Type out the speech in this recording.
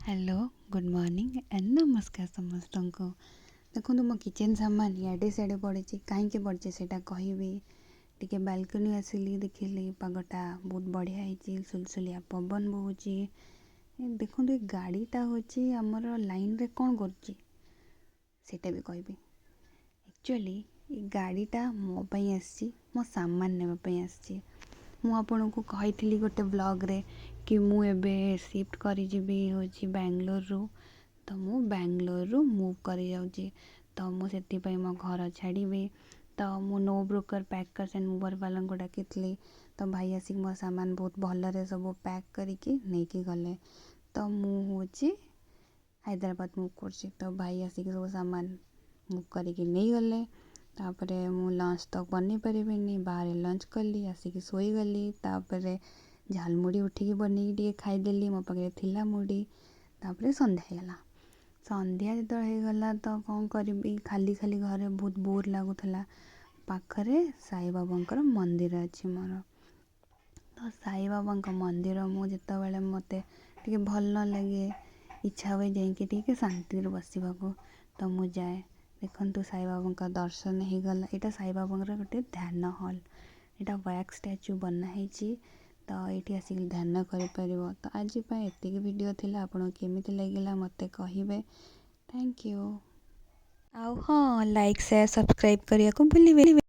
Hello, good morning and ନମସ୍କାର ସମସ୍ତଙ୍କୁ। ଦେଖନ୍ତୁ, ମୋ କିଚେନ୍ ସାମାନ ଇଆଡ଼େ ସିଆଡ଼େ ପଡ଼ିଛି। କାହିଁକି ପଡ଼ିଛି, ସେଇଟା କହିବି। ଟିକେ ବାଲକୋନି ଆସିଲି, ଦେଖିଲି ପାଗଟା ବହୁତ ବଢ଼ିଆ ହେଇଛି, ସୁଲସୁଲିଆ ପବନ ବହୁଛି। ଦେଖନ୍ତୁ, ଏ ଗାଡ଼ିଟା ହେଉଛି ଆମର ଲାଇନ୍ରେ କ'ଣ କରୁଛି, ସେଇଟା ବି କହିବି। ଆକ୍ଚୁଆଲି ଏ ଗାଡ଼ିଟା ମୋ ପାଇଁ ଆସିଛି, ମୋ ସାମାନ ନେବା ପାଇଁ ଆସିଛି। ମୁଁ ଆପଣଙ୍କୁ କହିଥିଲି ଗୋଟେ ବ୍ଲଗ୍ରେ କି ମୁଁ ଏବେ ସିଫ୍ଟ କରିଯିବି ହେଉଛି ବାଙ୍ଗଲୋରରୁ। ତ ମୁଁ ବାଙ୍ଗଲୋରରୁ ମୁଭ୍ କରିଯାଉଛି, ତ ମୁଁ ସେଥିପାଇଁ ମୋ ଘର ଛାଡ଼ିବି। ତ ମୁଁ ନୋ ବ୍ରୋକର୍ ପ୍ୟାକର୍ସ ଆଣ୍ଡ ମୁଭର୍ ବାଲାଙ୍କୁ ଡାକିଥିଲି। ତ ଭାଇ ଆସିକି ମୋ ସାମାନ ବହୁତ ଭଲରେ ସବୁ ପ୍ୟାକ୍ କରିକି ନେଇକି ଗଲେ। ତ ମୁଁ ହେଉଛି ହାଇଦ୍ରାବାଦ ମୁଭ୍ କରୁଛି। ତ ଭାଇ ଆସିକି ସବୁ ସାମାନ ମୁଭ୍ କରିକି ନେଇଗଲେ। ତାପରେ ମୁଁ ଲଞ୍ଚ ତ ବନେଇ ପାରିବିନି, ବାହାରେ ଲଞ୍ଚ କଲି, ଆସିକି ଶୋଇଗଲି। ତାପରେ ଝାଲମୁଢ଼ି ଉଠିକି ବନେଇକି ଟିକେ ଖାଇଦେଲି, ମୋ ପାଖରେ ଥିଲା ମୁଢ଼ି। ତାପରେ ସନ୍ଧ୍ୟା ହେଇଗଲା। ସନ୍ଧ୍ୟା ଯେତେବେଳେ ହେଇଗଲା, ତ କ'ଣ କରିବି, ଖାଲି ଖାଲି ଘରେ ବହୁତ ବୋର୍ ଲାଗୁଥିଲା। ପାଖରେ ସାଇବାବାଙ୍କର ମନ୍ଦିର ଅଛି ମୋର। ତ ସାଇବାବାଙ୍କ ମନ୍ଦିର ମୁଁ ଯେତେବେଳେ ମୋତେ ଟିକେ ଭଲ ନ ଲାଗେ, ଇଚ୍ଛା ହୁଏ ଯାଇକି ଟିକେ ଶାନ୍ତିରେ ବସିବାକୁ, ତ ମୁଁ ଯାଏ। ଦେଖନ୍ତୁ, ସାଇବାବାଙ୍କ ଦର୍ଶନ ହେଇଗଲା। ଏଇଟା ସାଇବାବାଙ୍କର ଗୋଟେ ଧ୍ୟାନ ହଲ୍। ଏଇଟା ୱାକ୍ସ ଷ୍ଟାଚୁ ବନା ହେଇଛି, ତ ଏଇଠି ଆସିକି ଧ୍ୟାନ କରିପାରିବ। ତ ଆଜି ପାଇଁ ଏତିକି ଭିଡ଼ିଓ ଥିଲା। ଆପଣଙ୍କୁ କେମିତି ଲାଗିଲା, ମୋତେ କହିବେ। Thank you. ଆଉ ହଁ, ଲାଇକ୍, ସେୟାର, ସବସ୍କ୍ରାଇବ୍ କରିବାକୁ ଭୁଲିବେନି।